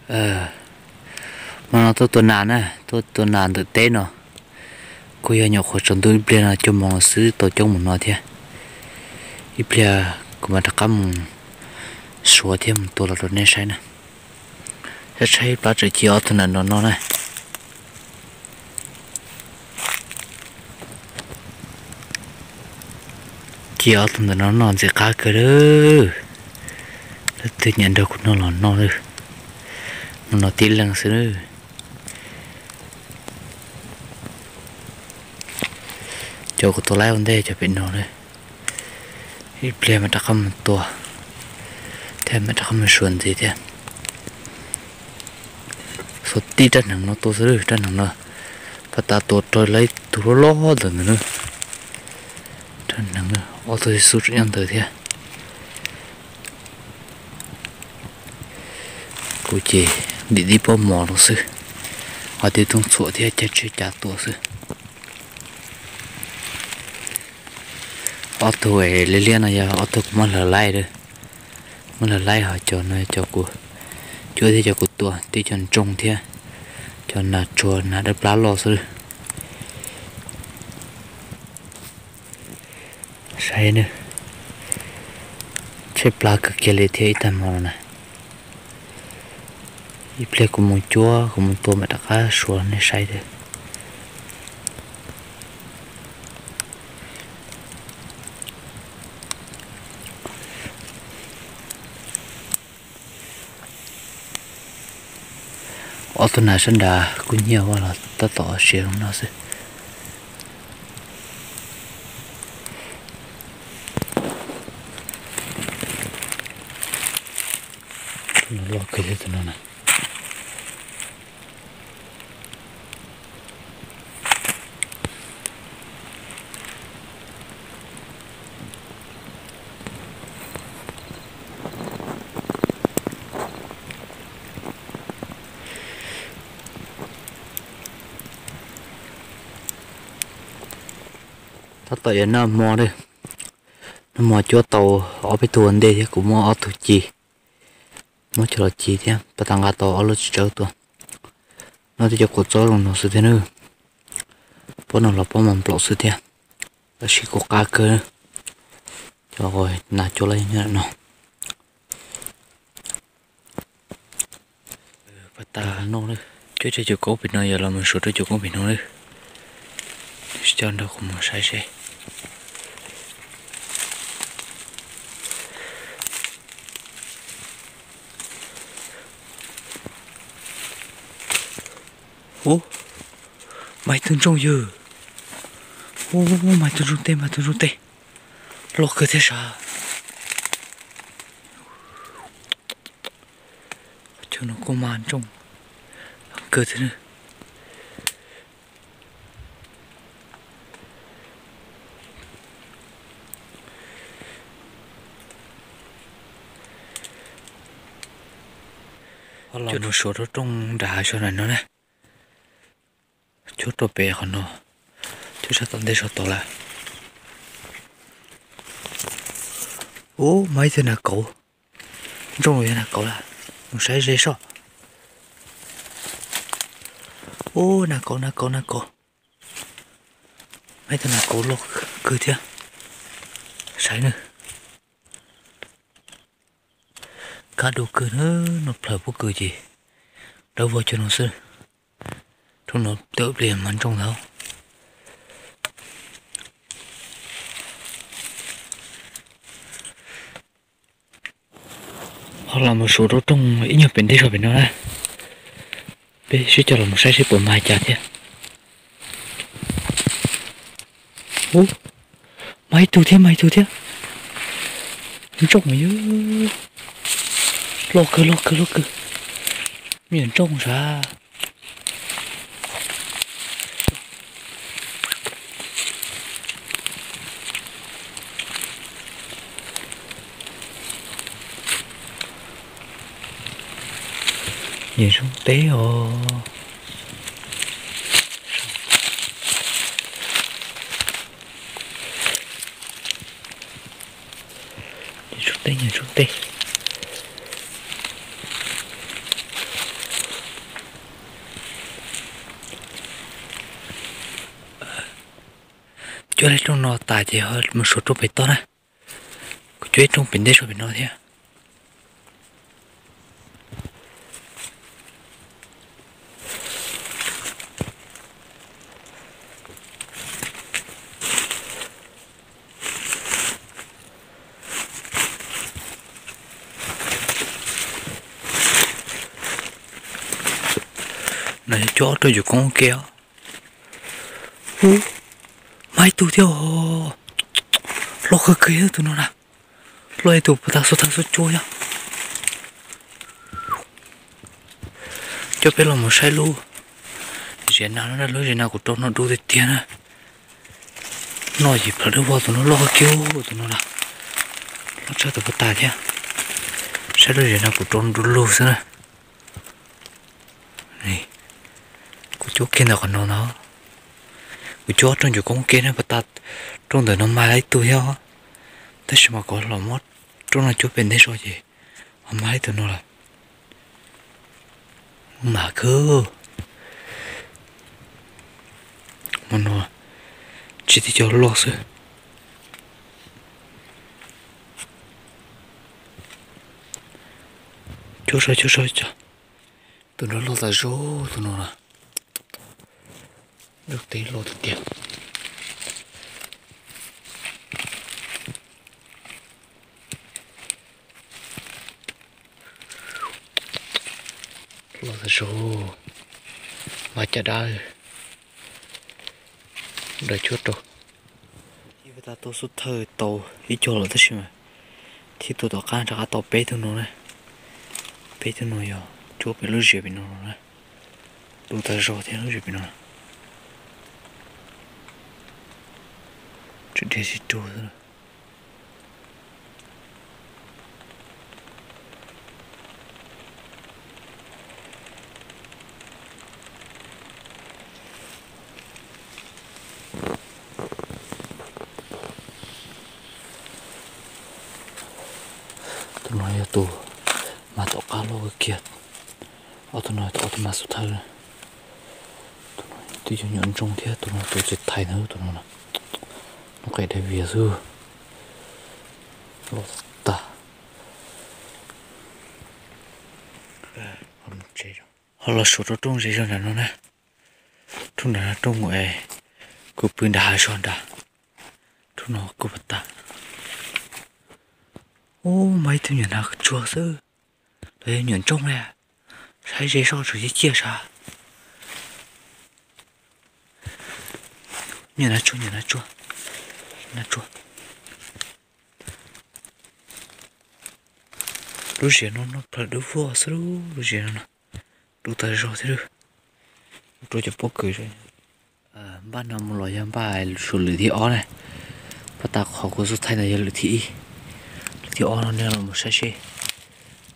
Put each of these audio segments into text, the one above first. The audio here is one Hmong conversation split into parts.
Hmo no tuaj tua nas na, tuaj tua nas ntawm teb no. Kuj yog nyuam qhuav tsaus ntuj ib pliag no cuaj moos xwb tau coob mus no thiab. Ib pliag kuv mam rov qab mus suav thiab mus tua los rau nej saib na. Saib saib plab tseem ci ob tug ntawm no no na. Ci ob tug ntawm no noj ntxim qab kawg lawm. Leej twg nyiam nrog kuv noj los noj lawm. Mus no tib leeg xwb lawm. Cov kuv tua laib ua ntej cov pem no lawm. Ib pliag mam rov qab mus tua thiab mam rov qab mus suav ntxiv thiab. Xuas tib rab hneev no tua xwb lawm, rab hneev no pab tas tua raug lawm ib tug loj loj ntawm ntawd na. Rab hneev ob tug xub tseem nyob ntawd thiab. Kuv ces ntim tib pob mov los xwb, ho tib tug txhuam thiab caij tsheb cav tua xwb. Ob tug liab liab no yog ob tug kuv muab hlawv laib, muab hlawv laib, ho cov no cov kuv cuab thiab cov kuv tua, tib cov ntsooj thiab cov nas tsuag nas dawb plab loj xwb lawm. Saib na, tshaib plab kawg kiag li thiab ib tag hmo no na. Ib pliag kuv mus cuab kuv mus tua mam rov qab suav nej saib thiab. Ob tug nas sab nrad kuj nyiaj ua los tab tom siav zoo no xwb. Loj kawg thiab tus no na. Tab tom yuav noj hmo lawm, noj hmo cuab tau ob peb tug ua ntej thiab kuv muab ob tug ci, muab coj los ci thiab, pab tas nqa tau ob lub txiv tsawb tua. Noj tib co kua txob zoo no xwb thiab nawb, pob no los pob mas nplaum xwb thiab, tab sis kuj qab kawg. Cov nas cuab los nyob no. Pab tas noj, cuab tsawg cov koob pem no, yog los mus suav rau cov koob pem no lawm. Sib coj nrog kuv mus saib seb. Ub, mas ib tug ntsooj yawg. Ub, mas ib tug ntsooj teb, mas ib tug ntsooj teb. Loj kawg thiab sav. Cov no kuj mas ntsooj kawg thiab. Ho los mus suav rau rooj nram hav zoov no na. Cuab rau pem qhov no, cuab sab tom ntej sab tod lawm. Ub, mas ib tug nas kauv, ntsooj yog nas kauv lawm, mus saib ze soj. Ub, nas kauv, nas kauv, nas kauv. Mas ib tug nas kauv loj kawg thiab. Saib na. Kaj dua kawg na, noj plhaws pob kws ces dawb vog cuag no xwb. Rooj no tawm pliag mas ntsooj ntag. Ho los mus suav rau rooj ib nyuag pem ntej zog pem no na. Peb sib coj los mus saib seb puas mag cas thiab. Ub, mag ib tug thiab, mag ib tug thiab. Ntsooj yog loj kawg, loj kawg, loj kawg. Me nyuam ntsooj sav. Nyiam zoo teb os. Nyiam zoo teb, nyiam zoo teb. Cuab li rooj no tas ces mus suav rooj pem toj na. Kuv cuab ib rooj pem ntej so pem no thiab. No yog cuab ob rooj cuv koob ua ke os. Ub, mas ib tug thiab os. Loj kawg kiag tus no na. Loj ib tug puag ta xub thawj xub cuab yog. Coj peb los mus saib lub ziav nas no na, lub ziav nas kuv rau no dub tiag tiag na. Noj yim plhaw dawb vog tus no loj kawg kiag tus no na. Loj tshaj tus puag ta thiab. Saib lub ziav nas kuv rau no du lug xwb na. Kuv cuab kiag ntawm qhov no no. Kuv cuab ob rooj cuv koob ua ke na, puag ta rooj ntawm no mas ib tug thiab. Tab sis mas kuv los muab rooj no cuab pem ntej so ces ho mas ib tug no lawm. Mas kawg. Hmo no tsis tib co loj xwb. Cuab so cuab so, tus no loj tas zog tus no na. Nrog teb loj tiag tiag. Loj tas zog. Mas caj dab, dab cuab rau. Ib pliag tas tua xub thawj tau ib co lawm tab sis mas thiab tua tom qab rov qab tau peb tug no na. Peb tug no yog cuab pem lub ziav pem no na. Du tas zog thiab lub ziav pem no. Tsis dhia tsis rua xwb. Tus no yog tus mas tom qab loj kawg kiag. Ob tug no yog ob tug mas xub thawj. Tus no twb yog nyuam ntsoog thiab, tus no tus txiv thais ntawd, tus no noj qe dai vias xwb. Loj tag. Ho los suav rau rooj zes zog nram no na. Rooj nram no rooj mus es kuv pw nram hav zog nrad. Rooj no kuj puas tas. Ub, mas ib tug nyuam nas tsuag xwb, los yog nyuam ntsoog li. Saib ze soj tseem ciaj ciaj sav. Nyuam nas tsuag, nyuam nas tsuag, nas tsuag. Lub ziav no noj plhaw dub vog xwb, lub ziav no no. Du tas zog thiab lawm. Mus rau cov pob kws npaj no mus los yog npaj suav lwm thib ob na. Pab tas qhov kuv xub thaij ntawd yog lwm thib ib. Lwm thib ob no nej los mus saib seb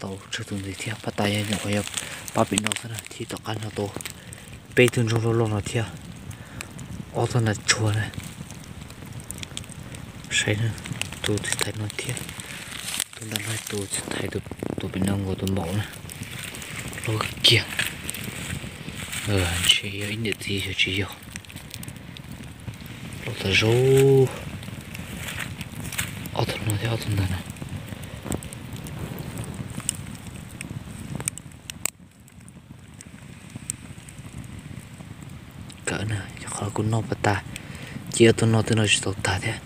tau tsawg tus ntxiv thiab. Pab tas yog nyuam qhuav yog pab pem no xwb na, thib tom qab no tau peb tug ntsoog loj loj no thiab. Ob tug nas tsuag na. Saib na, tus txiv thais no thiab. Tus nram no tus txiv thais, tus pem no nkaus tus npaum na. Loj kiag. Ntshe yog ib niam txiv xyov tsis yog. Loj tas zog. Ob tug no thiab ob tug ntawd na. Kawm na, yog qhov kuv noj pas tas, ces ob tug no twb noj tsis tau tag thiab.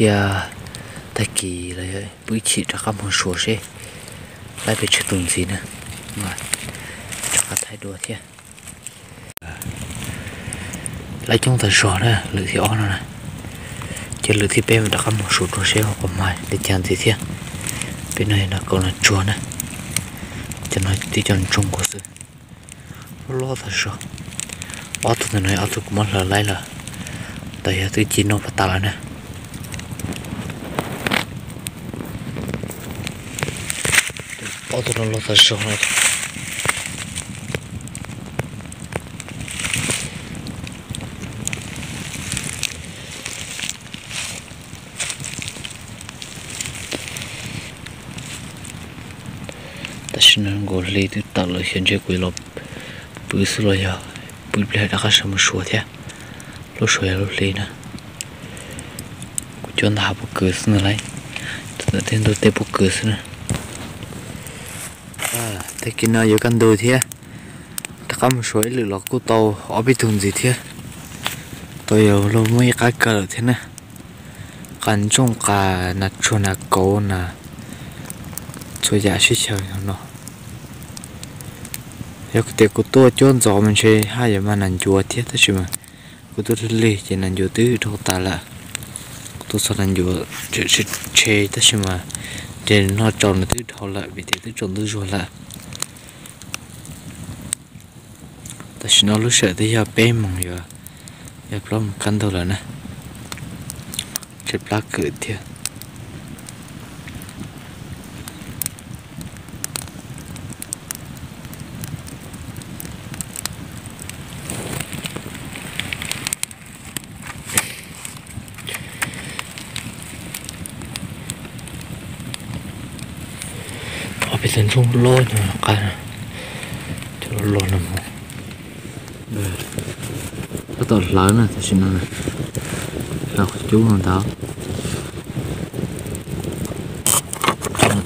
Cia tag kis los pw ib chim rov qab mus suav seb laib pes tsawg tus ntxiv na, rov qab thaij dua thiab. Laib coob tas zog na, lwm thib ob no na. Ces lwm thib peb mas rov qab mus suav dua seb ho puas mag li cas ntxiv thiab. Peb no yog nas kaus nas tsuag na, cov no tib co ntsoog nkaus xwb. Loj loj tas zog. Ob tug ntawm no ob tug kuv muab hlawv laib lawm, ntawd yog twb ci noj pas tas lawm na. Ob tug no loj tas zog no. Nkaus hli twb tawm lawm, xyov ntshe kuv los pw xwb los yog pw pliag rov qab sawv mus suav thiab. Lub suav yog lub hli na. Kuv coj ntawm hav pob kws xwb ntag lauj, ntawm tej ntug tej pob kws xwb na. Tag kis no yuav kaj ntug thiab, rov qab mus suav ib lwm los kuj tau ob peb tug ntxiv thiab. Tau yuav luag muab ib qab kaw lawm thiab na. Qas ntsooj qas nas tsuag nas kauv na, txhua yam sib xyaw no. Yog tias kuv tuaj cuab ntxov mas ntshe haj yam mas nas ncuav thiab, tab sis mas kuv tuaj lig lig ces nas ncuav twb dhau tas lawm. Kuv tuaj txog nas ncuav tshe, tab sis mas ntshe noj tsaus nws twb dhau lawm vim tias twb tsaus ntuj zuag lawm. Tam sim no lub sij hawm twb yog peb moos yuav, yog plaub moos kaj ntug lawm na. Tshaib plab kawg thiab. Ob peb tug ntsooj loj nyob qab, cov loj loj no mus. Tab tom hlawv na, tam sim no hlawv qhov cub no ntag.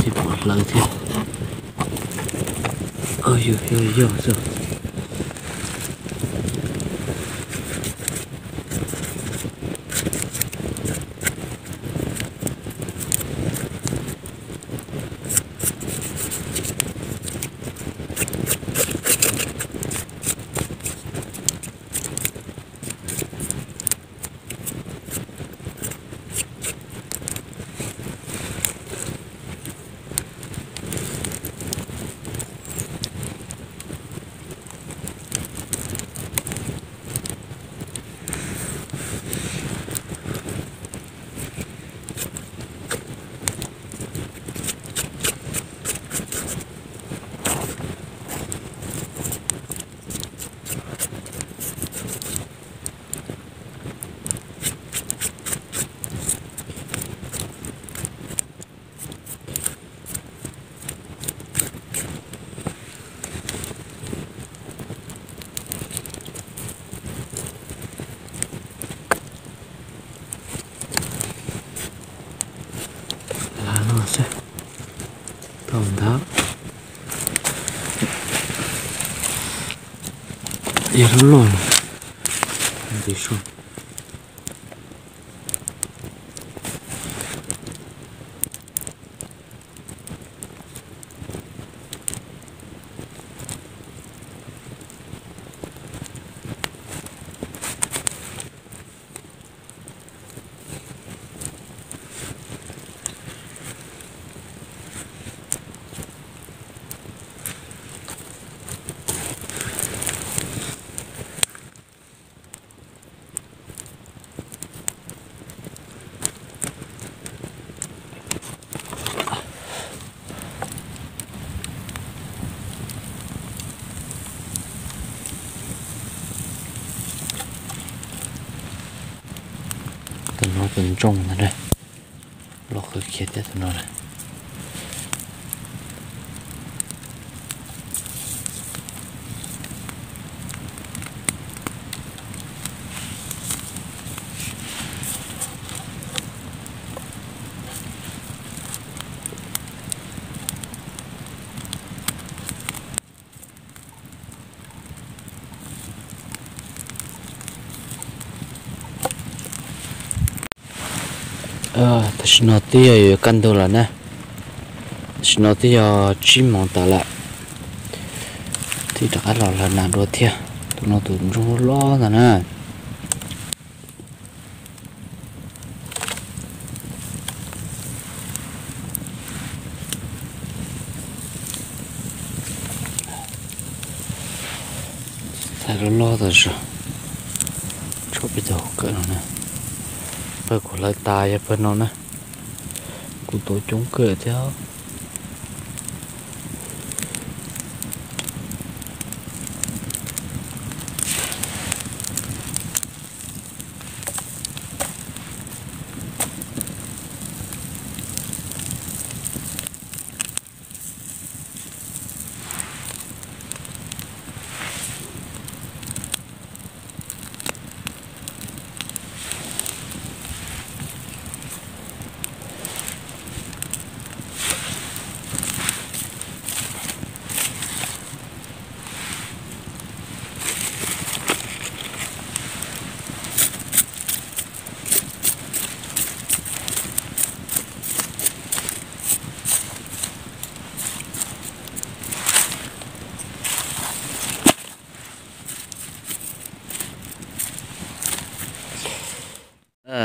Thiab pom hlawv thiab. Yog yog xwb. Hlawv no xwb. Tau ntawd. Yog lub loj ntxiv sua. Tus no tus ntsooj ntag na, loj kawg kiag thiab tus no na. Tam sim no twb yog yuav kaj ntug lawm na. Tam sim no twb yog tsib moos tas lawm. Thiaj rov qab los hlawv nas dua thiab. Tus no tus ntsooj loj ntag na. Thaij loj loj tas zog. Tshuav peb tug kawm no na. Pawg kuv hlawv tas yog pawg no na. Kuv tuav coob kawg thiab.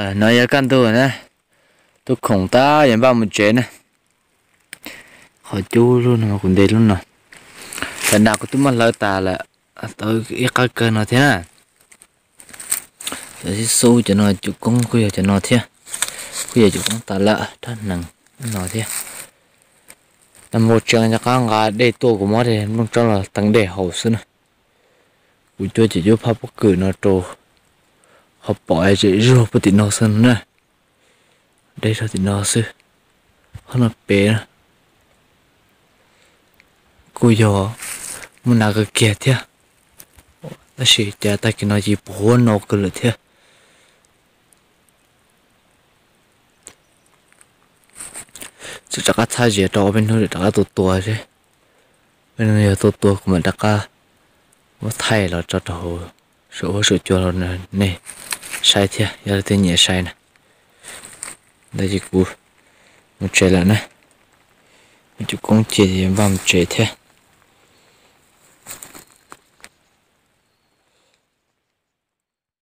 No yog kaj ntug na, tus khoom tab yuav npaj mus tsev na. Qhov cub lub no kuv ntes lub no, tam sim no kuv twb muab hlawv tas lawm, tau ib qab kawg no thiab na. Cov xib xub cov no, cuv koob kuj yog cov no thiab, kuj yog cuv koob tas lawm, rab hneev no thiab. Npau tsees rov qab nqa dej tuaj, kuv muab nplooj tsoob los teev dej haus xwb na. Kuv cuab cov cuab phaj pob kws no rau qhov pom es tseem zuag puag tim no xwb na. Dej rau tim no xwb, qhov no pem na. Kuj yog muaj nas kawg kiag thiab, tab sis cas tag kis no ces puas huab no kawg lawm thiab. Txawm rov qab txhab zias rau ob peb hnub rov qab tua tua seb. Peb hnub yog tua tua kuv mam rov qab muab thaij los tso rau hauv saum huab saum cua los nej saib thiab, yog leej twg nyiam saib na. Ntawd ces kuv mus tsev lawm na. Muaj cuv koob cia ces npaj mus tsev thiab.